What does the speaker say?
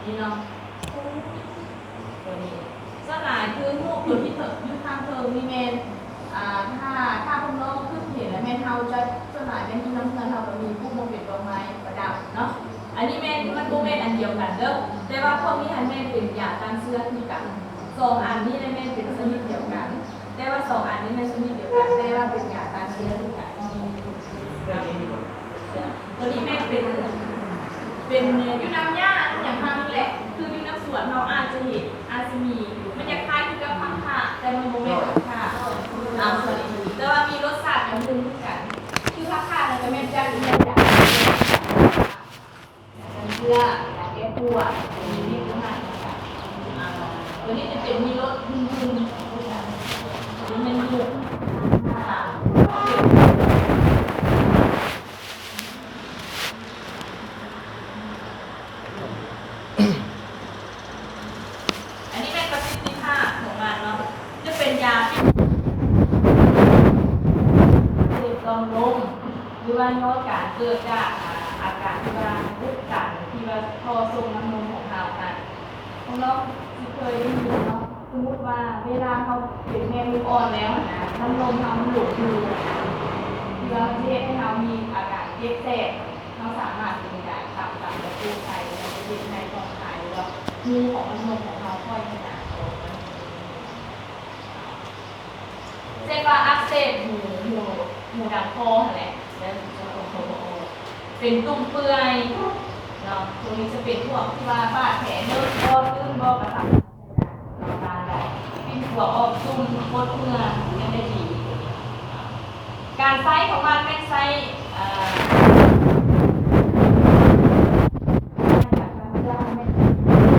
ນີ້ເນາະ ຕົວນີ້ ສ່ວນຫຼາຍຄືຮູບຕົວທີ່ເທິງ ຢູ່ທາງເທິງນີ້ແມ່ນ ອ່າ ຖ້າ ຖ້າພວກນ້ອງຄືເຫັນແລ້ວແມ່ນເຮົາຈະ ສ່ວນຫຼາຍແມ່ນຢູ່ນຳເຮືອນເຮົາກໍມີປູກໝາກເປັນດອກໄມ້ປະດັບເນາະ. ອັນນີ້ແມ່ນ ມັນບໍ່ແມ່ນອັນດຽວກັນເດີ ແຕ່ວ່າພວກນີ້ຫັ້ນແມ່ນເປັນຢາຕ້ານເຊື້ອຄືກັນ. ສອງອັນນີ້ແຫຼະແມ່ນເປັນຊະນິດດຽວກັນ ແຕ່ວ່າສອງອັນນີ້ແມ່ນຊະນິດດຽວກັນ ແຕ່ວ່າເປັນຢາຕ້ານເຊື້ອຄືກັນ. ຕົວນີ້ແມ່ນເປັນ ເປັນຢູ່ນຳຫຍ້າຫຍັງເຮົານີ້ແຫຼະ ຄືຢູ່ນຳສວນເຮົາອາດຈະເຫັນ ອາດຈະມີ ມັນຈະຄ້າຍຄືກັບຜັກຂາດ ແຕ່ມັນບໍ່ແມ່ນຜັກຂາດ ອາ ສ່ວນນີ້ ແຕ່ວ່າມີລົດຊາດອັນໜຶ່ງຄືກັນ ຄືຜັກຂາດ ແລ້ວກໍແມ່ນຈັກອີ່ຫຍັງ ຢາກັນເຊື້ອ ຢາແກ້ປວດ ມີວິດຕົວນັ້ນ ຕົວນີ້ຈະເປັນມີລົດຫຶ່ງໆ ຕົວນີ້ແມ່ນຢູ່ ອັນນີ້ແມ່ນປະສິດທິພາບຂອງມັນເນາະ ຈະເປັນຢາທີ່ ເສບຕ່ອມລົມ ຫຼືວ່າຍ້ອນການເກີດຈາກ ອາ ອາການທີ່ວ່າອຸດຕັນ ທີ່ວ່າທໍ່ສົ່ງນ້ຳນົມຂອງເຮົານັ້ນ ພວກນ້ອງຊິເຄີຍໄດ້ຍິນເນາະ ສົມມຸດວ່າເວລາເຮົາເປັນແມ່ລູກອ່ອນແລ້ວຫັ້ນນະ ນ້ຳນົມເຮົາມັນຫຼົງຢູ່ ທີ່ວ່າມັນຊິເຮັດໃຫ້ເຮົາມີອາການເຈັບແສບ ເຮົາສາມາດເປັນໄດ້ ຕາມ ຕາມກະໂປງໄຂ່ ແລ້ວກໍເຮັດໃຫ້ຜ່ອນຄາຍ ຫຼືວ່າຮູຂອງນ້ຳນົມຂອງເຮົາຄ່ອຍຂະຫຍາຍຕົວ ເຊັ່ນວ່າອັກເສບຫູ ຫູ ຫູດັງຄໍຫັ້ນແຫຼະ ແລ້ວຈະເປັນຕຸ່ມເປື່ອຍເນາະ ໂຕນີ້ຈະເປັນພວກທີ່ວ່າບາດແຜເລີກ ບໍ່ຕຶງ ບໍ່ກະສັບ ການແບບປິ່ນປົວອອກ ຕຸ່ມ ປົດເມື່ອຍ ແມ່ນໄດ້ດີ. ການໃຊ້ຂອງມັນແມ່ນໃຊ້ ເອີ